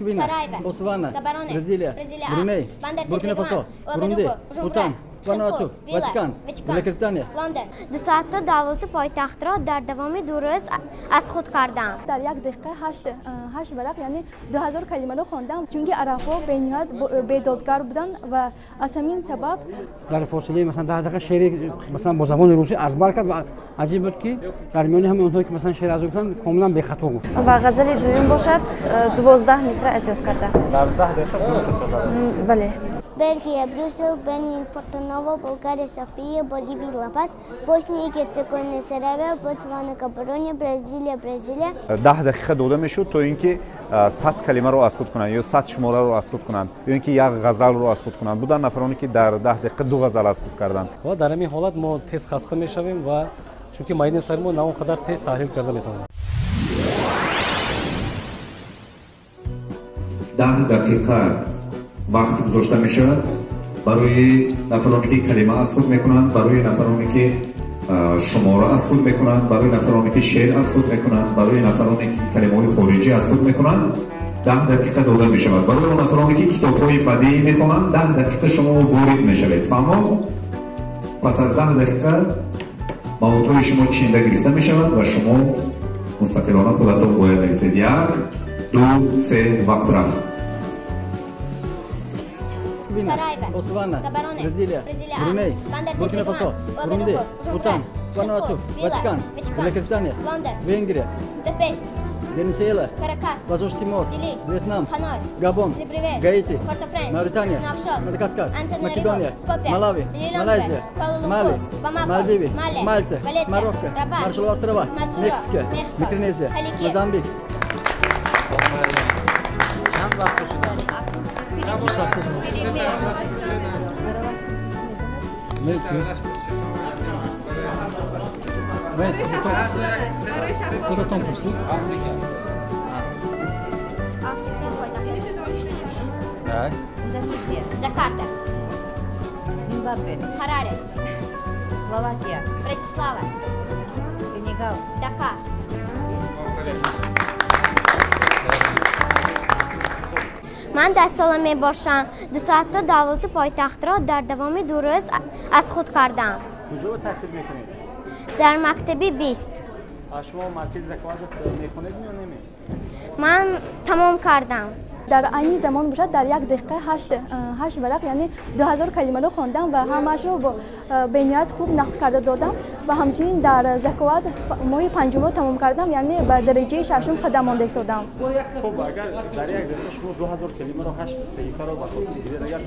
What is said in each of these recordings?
Ботсвана, Бразилия, Бруней, Буркина-Фасо, Бурунди, Бутан, Вануату, Ватикан, Великобритания. Лондон. 2 соата давлати пойтахтро дар давоми 2 рӯз аз худ кардам. Дар як дақиқа 8 варақ, яъне 2000 калимаро хондам, чунки арабҳо бениҳоят бедодгар буданд ва аз ҳамин сабаб дар фосилаи масалан 10 дақиқа шеъри масалан бо забони русӣ аз бар кард ва аҷиб буд, ки дар миёни ҳамаи онҳое ки масалан шеър аз гуфтанд, комилан бехато гуфт. Ва ғазали дуюм бошад 12 мисра аз ёд карда. Дар 10 дақиқа ду ғазал. Бале. Бельгия, Брюссел, Бенин, Порто-Ново, Болгария, София, Боливия, Ла-Пас, Босния и Герцеговина, Сараево, Ботсвана, Габороне, Бразилия, Бразилия. 10 дақиқа дода мешуд, то ин ки 100 калимаро аз худ кунанд ё 100 шумораро аз худ кунанд ё ин ки як ғазалро аз худ кунанд. Буданд нафароне, ки дар 10 дақиқа 2 ғазал аз худ карданд. Ва дар ҳамин ҳолат мо тез хаста мешавем, ва чунки майдани сари мо на он қадар тез таҳлил карда метавонад. 10 дақиқа вақт гузошта мешавад барои нафароне, ки калима аз худ мекунанд, барои нафароне, ки шумора аз худ мекунанд, барои нафароне, ки шеър аз худ мекунанд, барои нафароне, ки калимаҳои хориҷӣ аз худ мекунанд. 10 дақиқа дода мешавад барои он нафароне, ки китобҳои бадеӣ мехонанд. 10 дақиқа шумо ворид мешавед, фаҳмо? Пас аз 10 дақиқа маводҳои шумо чинда гирифта мешавад ва шумо мустақилона худатон бояд нависед. 1, 2, 3, вақт рафт. Ботсвана, Бразилия, Бруней, Буркина-Фасо, Бурунди, Бутан, Вануату, Ватикан, Великобритания, Венгрия, Будапешт, Венесуэла, Каракас, Восточный Тимор, Дили, Вьетнам, Ханой, Габон, Либревиль, Гаити, Порт-о-Пренс, Мавритания, Нуакшот, Мадагаскар, Антанариву, Македония, Скопье, Малави, Лилонгве, Малайзия, Куала-Лумпур, Мали, Бамако, Малдивы, Мале, Мальта, Валетта, Марокко, Рабат, Маршалловы острова, Мацуро, Мексика, Мехико, Микронезия, Паликир. Мозамбик. Худатон пурсид. Так. Индонезия, Джакарта, Зимбабве, Хараре, Словакия, Братислава, Сенегал, Дакар. Ман 10 сола мебошам. 2 соата давлати пойтахтро дар давоми 2 рӯз аз худ кардам. Куҷо таҳсил мекунед? Дар мактаби 20. Шумо маркази заковат мехонед ё неме? Ман тамом кардам. Дар айни замон бошад дар як дақиқа 8 варақ, яъне 2000 калимаро хондам ва ҳамаашро бо бениҳоят хуб нақл карда додам ва ҳамчунин дар заковат моҳи панҷумро тамом кардам, яъне ба дараҷаи шашум қадам монда истодам. Хуб, агар дар як дақиқа шумо 2000 калимаро, 8 саҳифаро ба хотир гиред, агар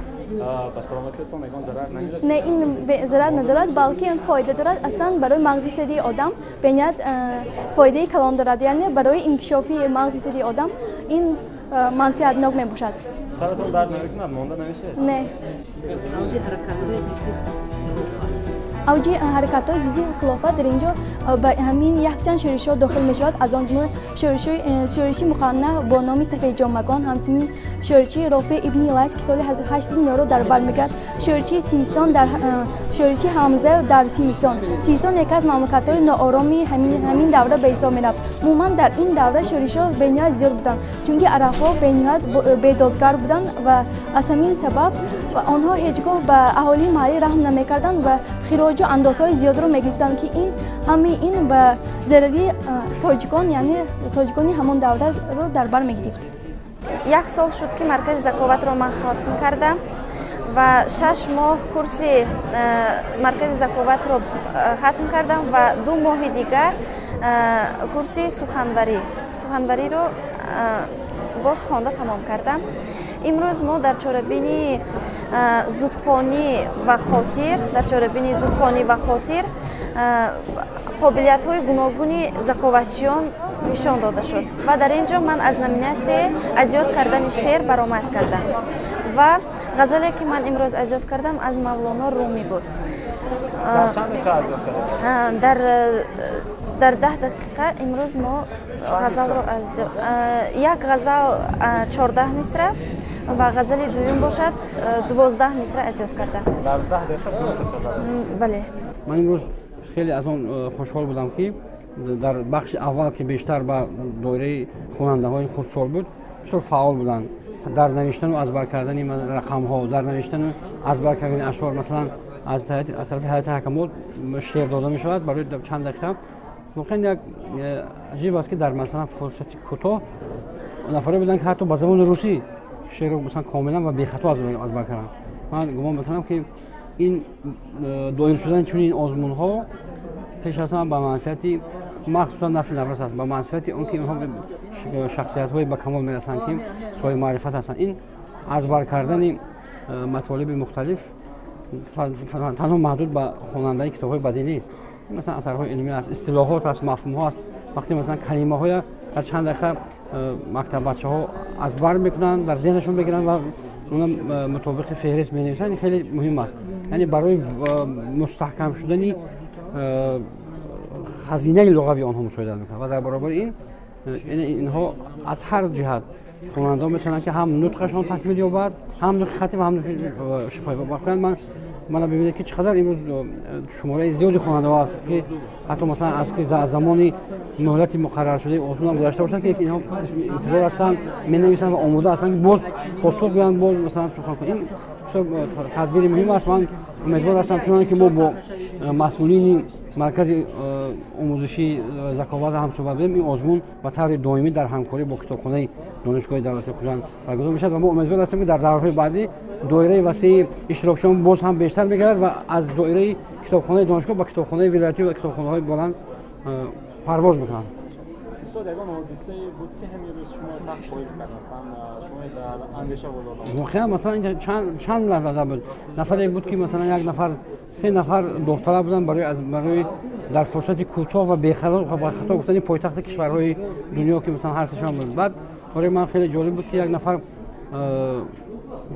ба саломатиатон ягон зарар намерасад? Не, ин зарар надорад, балки ин фоида дорад. Аслан барои мағзи сари одам бениҳоят фоидаи калон дорад, яъне барои инкишофи мағзи сари одам ин манфиатнок мебошад. Саратон дард намекунад, монда намешавед? Не. Авҷи ҳаракатҳои зидди хилофат дар инҷо ба ҳамин якчанд шӯришҳо дохил мешавад, аз он ҷумла шӯриши муқанна бо номи сафедҷомагон, ҳамчунин шӯриши Рофеъ ибни Лайс, ки соли 809-ро дар бар мегирад, шӯриши Систон, дар шӯриши Ҳамза дар Систон. Систон яке аз мамлакатҳои ноороми ҳамин давра ба ҳисоб мерафт. Умуман дар ин давра шӯришҳо бениҳоят зиёд буданд, чунки арабҳо бениҳоят бедодгар буданд ва аз ҳамин сабаб онҳо ҳеҷ гоҳ ба аҳолии маҳаллӣ раҳм намекарданд ва хироҷу андозҳои зиёдро мегирифтанд, ки ин ҳамаи ин ба зарари тоҷикон, яъне тоҷикони ҳамон давраро дар бар мегирифт. 1 сол шуд, ки маркази заковатро ман хатм кардам ва 6 моҳ курси маркази заковатро хатм кардам ва 2 моҳи дигар курси суханвариро боз хонда тамом кардам. Имрӯз мо дар чорабинии зудхонӣ ва хотир, дар чорабинии зудхонӣ ва хотир қобилиятҳои гуногуни заковатчиён нишон дода шуд ва дар ин ҷо ман аз номинатсияи аз ёд кардани шеър баромад кардам ва ғазале, ки ман имрӯз аз ёд кардам, аз Мавлоно Румӣ буд. Дар чанд дақиқа аз ёд кардед? Дар 10 дақиқа имрӯз мо ғазалро аз як ғазал 14 мисра ва ғазали дуюм бошад 12 мисра аз ёд кардам. Дар 10 дақиқа ду ғазал? Бале. Ман имрӯз хеле аз он хушҳол будам, ки дар бахши аввал, ки бештар ба доираи хонандаҳои хурдсол буд, бисёр фаъол буданд дар навиштану аз бар кардани рақамҳо, дар навиштану аз бар кардани ашъор. Масалан, аз тарафи ҳайати ҳакамот шеър дода мешавад барои чанд дақиқа. Воқеан як аҷиб аст, ки дар масалан фурсати кӯтоҳ нафаре буданд, ки ҳатто ба забони русӣ шеърро масалан комилан ва бехато аз бар карданд. Ман гумон мекунам, ки ин доир шудани чунин озмунҳо пеш аз ҳама ба манфиати махсусан насли наврас аст, ба манфиати он ки инҳо шахсиятҳое ба камол мерасанд, ки соҳиби маърифат ҳастанд. Ин аз бар кардани матолиби мухталиф танҳо маҳдуд ба хонандаи китобҳои бадеӣ нест. Масалан, асарҳои илмӣ аст, истилоҳот аст, мафҳумҳо аст. Вақте масалан калимаҳоя дар чанд дақиқа мактаббачаҳо аз бар мекунанд, дар зеҳнашон мегиранд ва онам мутобиқи феҳрист менависанд, ин хеле муҳим аст. Яъне барои мустаҳкам шудани хазинаи луғавии онҳо мусоидат мекунад ва дар баробари ин инҳо аз ҳар ҷиҳат хонандаҳо метавонанд, ки ҳам нутқашон такмил ёбад, ҳам нутқи хаттӣ ва ҳам нутқи шифоҳӣ. Воқеан мана бибинед, ки чӣ қадар имрӯз шумораи зиёди хонандаҳо аст, ки ҳатто масалан аз ки замони муҳлати муқарраршудаи озмун гузашта бошанд, ки инҳо интизор ҳастанд, менависанд ва омода ҳастанд, ки боз посух гӯянд, боз масалан сухан кунанд. Ин тадбири муҳим аст. Ман умедвор ҳастам, чуноне ки мо бо масъулини маркази омӯзишии Заковат ҳам суҳбат будем, ин озмун ба таври доимӣ дар ҳамкорӣ бо китобхонаи Донишгоҳи давлатии Хуҷанд баргузор мешавад ва мо умедвор ҳастем, ки дар даврҳои баъдӣ доираи васеи иштирокчиён боз ҳам бештар мегардад ва аз доираи китобхонаи донишгоҳ ба китобхонаи вилоятӣ ва китобхонаҳои баланд парвоз мекунанд. Устод, ягон ҳодисае буд, ки ҳамин рӯз шумо сахт шоҳид кардастанд, шумо дар андеша водор? Воқеан, масалан, инҷа чанд лаҳза буд. Нафаре буд, ки масалан як нафар, се нафар довталаб буданд барои дар фурсати кӯтоҳ ва бехато гуфтани пойтахти кишварҳои дунё, ки масалан ҳар сешон буд. Баъд барои ман хеле ҷолиб буд, ки як нафар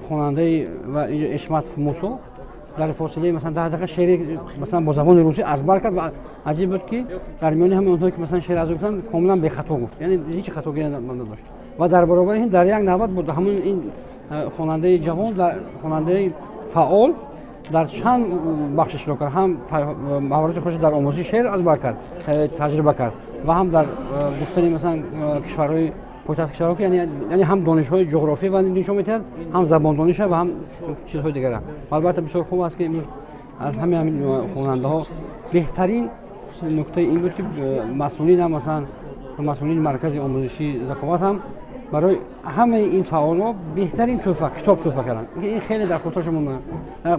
хонандаи ва Ишмат Мусо дар фосилаи масалан 10 дақиқа шеъри масалан бо забони русӣ аз бар кард ва аҷиб буд, ки дар миёни ҳамаи онҳое, ки масалан шеър аз гуфтанд, комилан бехато гуфт, яъне ҳеҷ хатогӣ надошт. Ва дар баробари ин дар як навбат буд ҳамон ин хонандаи ҷавон, хонандаи фаъол дар чанд бахш иштирок кард, ҳам маҳорати худро дар омӯзиши шеър аз бар кард, таҷриба кард ва ҳам дар гуфтани масалан кишварҳои пойтахти кишварҳо, ки яъне ҳам донишҳои ҷуғрофӣ ва нишон медиҳад, ҳам забондониша ва ҳам чизҳои дигара. Албатта, бисёр хуб аст, ки имрӯз аз ҳамаи ҳамин хонандаҳо беҳтарин нуктаи ин буд, ки масъулин ҳам, масалан масъулини маркази омӯзишии Заковат ҳам барои ҳамаи ин фаъолҳо беҳтарин тӯҳфа, китоб тӯҳфа карданд. Ин хеле дар хотирашон монад.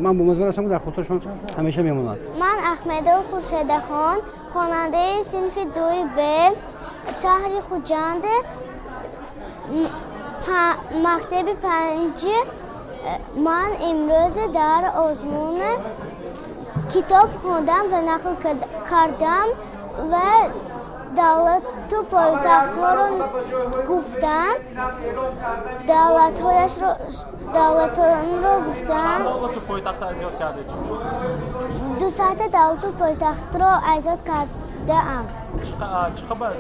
Ман умедвор ҳастам, ки дар хотирашон ҳамеша мемонад. Ман Аҳмедов Хуршедахон, хонандаи синфи 2 Б, шаҳри Хуҷанд, мактаби 5. Ман имрӯз дар озмун китоб хондам ва нақл кардам ва давлату пойтахтҳоро гуфтам, давлатонро гуфтам. 200 давлату пойтахтро аз ёд кардаам.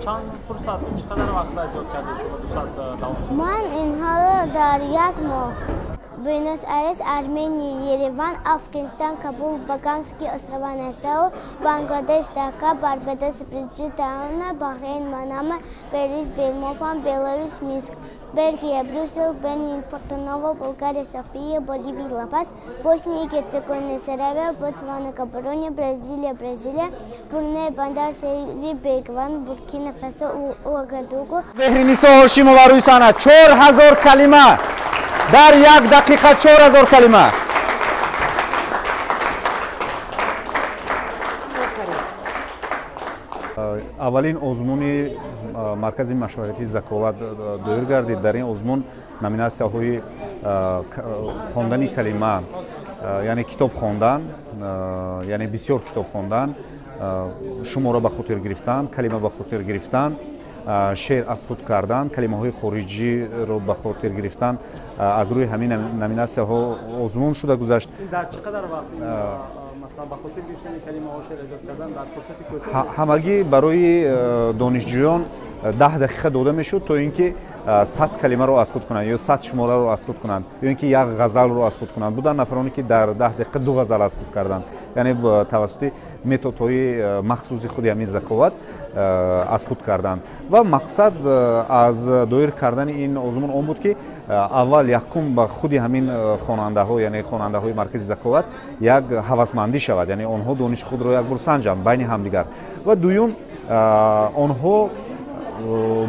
Чанд фурсат, чӣ қадар вақт аз ёд кардед шумо 200 давлат? Ман инҳоро дар як моҳ. Буэнос-Айрес, Армения, Ереван, Афғонистон, Кабул, Багамские острова, Нассау, Бангладеш, Дака, Барбадос, Бриджтаун, Бахрейн, Манама, Белиз, Белмопан, Беларус, Минск, Бельгия, Брюссел, Бенин, Порто-Ново, Болгария, София, Боливия, Ла-Пас, Босния и Герцеговина, Сараево, Ботсвана, Габороне, Бразилия, Бразилия, Бруней, Бандар-Сери-Бегаван, Буркина-Фасо, Уагадугу. Меҳринисо Ҳошимова рӯи саҳна, 4000 калима дар як дақиқа, 4000 калима. Аввалин озмуни маркази машваратии Заковат доир гардид. Дар ин озмун номинатсияҳои хондани калима, яъне китоб хондан, яъне бисёр китоб хондан, шумора ба хотир гирифтан, калима ба хотир гирифтан, шеър аз худ кардан, калимаҳои хориҷиро ба хотир гирифтан, аз рӯи ҳамин номинатсияҳо озмун шуда гузашт. Дар чӣ қадар вақт? Масалан, ба хотир гирифтани калимаҳо, шеър эҷод кардан дар фурсати кӯтоҳ. Ҳамагӣ барои донишҷӯён 10 дақиқа дода мешуд, то ин ки 100 калимаро аз худ кунанд ё 100 шумораро аз худ кунанд, ё ин ки як ғазалро аз худ кунанд. Буданд нафароне, ки дар 10 дақиқа ду ғазал аз худ карданд, яъне тавассути методҳои махсуси худи ҳамин Заковат аз худ карданд. Ва мақсад аз доир кардани ин озмун он буд, ки аввал якум ба худи ҳамин хонандаҳо, яъне хонандаҳои маркази Заковат, як ҳавасмандӣ шавад, яъне онҳо дониши худро як бор санҷанд байни ҳамдигар, ва дуюм, онҳо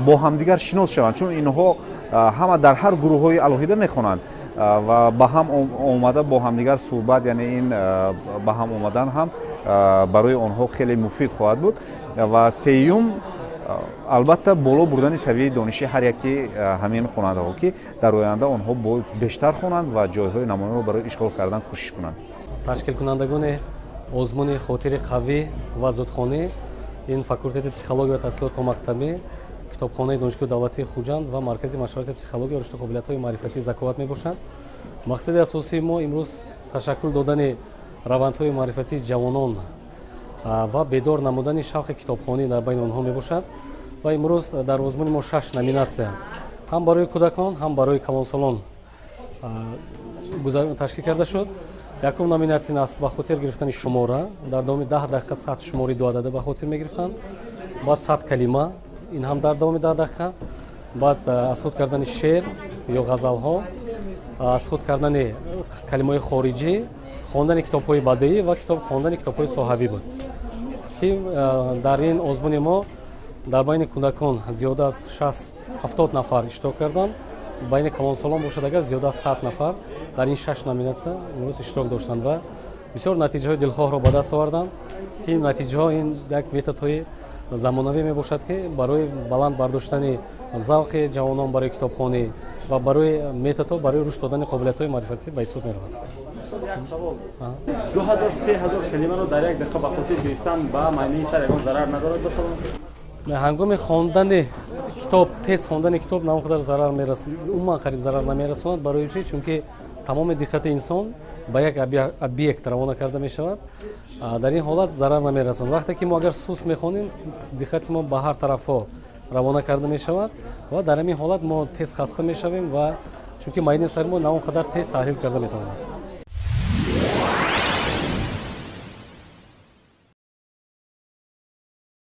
бо ҳамдигар шинос шаванд, чун инҳо ҳама дар ҳар гурӯҳҳои алоҳида мехонанд ва ба ҳам омада бо ҳамдигар суҳбат, яъне ин ба ҳам омадан ҳам барои онҳо хеле муфид хоҳад буд. Ва сеюм, албатта, боло бурдани савияи дониши ҳар яки ҳамин хонандаҳо, ки дар оянда онҳо боз бештар хонанд ва ҷойҳои намоёнро барои ишғол кардан кӯшиш кунанд. Ташкилкунандагони озмуни хотири қавӣ ва зудхонӣ ин факултети психология ва таҳсилоти томактабӣ, китобхонаи Донишгоҳи давлатии Хуҷанд ва Маркази машварати психология ва рушди қобилиятҳои маърифатии Заковат мебошанд. Мақсади асосии мо имрӯз ташаккул додани равандҳои маърифатии ҷавонон ва бедор намудани шавқи китобхонӣ дар байни онҳо мебошад. Ва имрӯз дар озмуни мо шаш номинатсия ҳам барои кӯдакон, ҳам барои калонсолон ташкил карда шуд. Якум номинатсия аст ба хотир гирифтани шумора. Дар давоми 10 дақиқа 100 шумори дуадада ба хотир мегирифтанд, баъд 100 калима, ин ҳам дар давоми 10 дақиқа, баъд аз худ кардани шеър ё ғазалҳо, аз худ кардани калимаҳои хориҷӣ, хондани китобҳои бадеӣ ва хондани китобҳои соҳавӣ буд, ки дар ин озмуни мо дар байни кӯдакон зиёда аз 60-70 нафар иштирок карданд, байни калонсолон бошад агар зиёда аз 100 нафар дар ин шаш номинатсия имрӯз иштирок доштанд ва бисёр натиҷаҳои дилхоҳро ба даст оварданд, ки ин натиҷаҳо ин як методҳои замонавӣ мебошад, ки барои баланд бардоштани завқи ҷавонон барои китобхонӣ ва барои методҳо барои рушд додани қобилиятҳои маърифатӣ ба ҳисоб меравад. Як савол: 2000, 3000 калимаро дар як дақиқа ба хотир гирифтан ба маънии сар ягон зарар надорад ба саломатӣ? Ҳангоми хондани китоб, тез хондани китоб на он қадар зарар мерасонад, умуман қариб зарар намерасонад. Барои чӣ? Чунки тамоми диққати инсон ба як объект равона карда мешавад, дар ин ҳолат зарар намерасонад. Вақте ки мо агар суст мехонем, диққати мо ба ҳар тарафҳо равона карда мешавад ва дар ҳамин ҳолат мо тез хаста мешавем, ва чунки майдани сари мо на он қадар тез таҳлил карда метавонад.